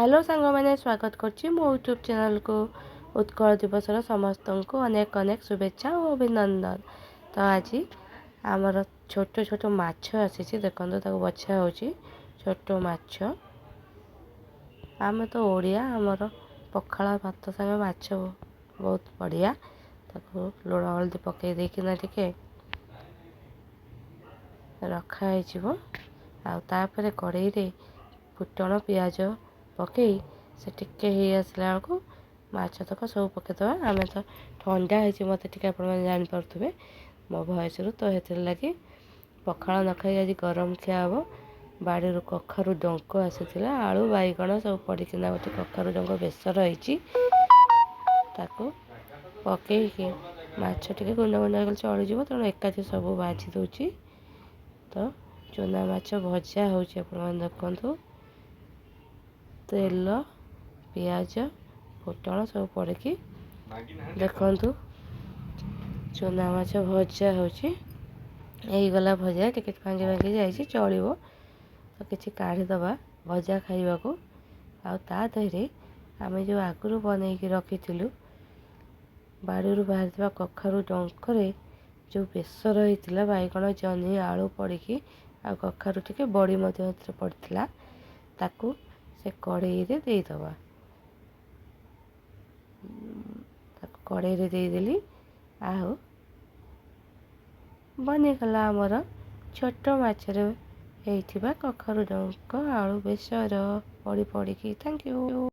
Hello ସାଙ୍ଗମାନେ, ସ୍ୱାଗତ କରୁଛି ମୋ ୟୁଟ୍ୟୁବ୍ ଚ୍ୟାନେଲ୍କୁ। ଉତ୍କଳ ଦିବସର ସମସ୍ତଙ୍କୁ ଅନେକ ଅନେକ ଶୁଭେଚ୍ଛା ଓ ଅଭିନନ୍ଦନ। ତ ଆଜି ଆମର ଛୋଟ ଛୋଟ ମାଛ ଆସିଛି, ଦେଖନ୍ତୁ ତାକୁ ବଛା ହେଉଛି। ଛୋଟ ମାଛ, ଆମେ ତ ଓଡ଼ିଆ, ଆମର ପଖାଳ ଭାତ ସାଙ୍ଗେ ମାଛ ବହୁତ ବଢ଼ିଆ। ତାକୁ ଲୁଣ ହଳଦୀ ପକାଇ ଦେଇକିନା ଟିକେ ରଖା ହେଇଯିବ। ଆଉ ତାପରେ କଡ଼େଇରେ ଫୁଟଣ ପିଆଜ ପକାଇ ସେ ଟିକେ ହେଇ ଆସିଲା ବେଳକୁ ମାଛ ତକ ସବୁ ପକାଇଦେବା। ଆମେ ତ ଥଣ୍ଡା ହେଇଛି ମୋତେ ଟିକେ, ଆପଣମାନେ ଜାଣିପାରୁଥିବେ ମୋ ଭଏସ୍ରୁ। ତ ସେଥିର୍ଲାଗି ପଖାଳ ନ ଖାଇ ଆଜି ଗରମ ଖିଆ ହେବ। ବାଡ଼ିରୁ କଖାରୁ ଡଙ୍କ ଆସିଥିଲା, ଆଳୁ ବାଇଗଣ ସବୁ ପଡ଼ିକିନା ଗୋଟେ କଖାରୁ ଡଙ୍କ ବେସର ହେଇଛି। ତାକୁ ପକେଇକି ମାଛ ଟିକେ ଗୁଣ୍ଡ ଗୁଣ୍ଡ ହେଇଗଲେ ଚଳିଯିବ, ତେଣୁ ଏକାଠି ସବୁ ଭାଜି ଦେଉଛି। ତ ଚୁନା ମାଛ ଭଜା ହେଉଛି, ଆପଣମାନେ ଦେଖନ୍ତୁ। ତେଲ ପିଆଜ ଫୁଟଣ ସବୁ ପଡ଼ିକି ଦେଖନ୍ତୁ ଚୁନା ମାଛ ଭଜା ହେଉଛି। ହେଇଗଲା ଭଜା, ଟିକେ ଭାଙ୍ଗି ଭାଙ୍ଗି ଯାଇଛି, ଚଳିବ। ତ କିଛି କାଢ଼ିଦେବା ଭଜା ଖାଇବାକୁ। ଆଉ ତା ଦେହରେ ଆମେ ଯେଉଁ ଆଗରୁ ବନେଇକି ରଖିଥିଲୁ ବାଡ଼ିରୁ ବାହାରିଥିବା କଖାରୁ ଡଙ୍କରେ ଯେଉଁ ବେସର ହେଇଥିଲା, ବାଇଗଣ ଜହ୍ନି ଆଳୁ ପଡ଼ିକି, ଆଉ କଖାରୁ ଟିକେ ବଡ଼ି ମଧ୍ୟ ଏଥିରେ ପଡ଼ିଥିଲା, ତାକୁ ସେ କଡ଼େଇରେ ଦେଇଦେବା। ତାକୁ କଡ଼େଇରେ ଦେଇଦେଲି ଆଉ ବନିଗଲା ଆମର ଛୋଟ ମାଛରେ ହେଇଥିବା କଖାରୁ ଡଙ୍କ ଆଳୁ ବେସର ବଡ଼ି ପଡ଼ିକି। Thank you.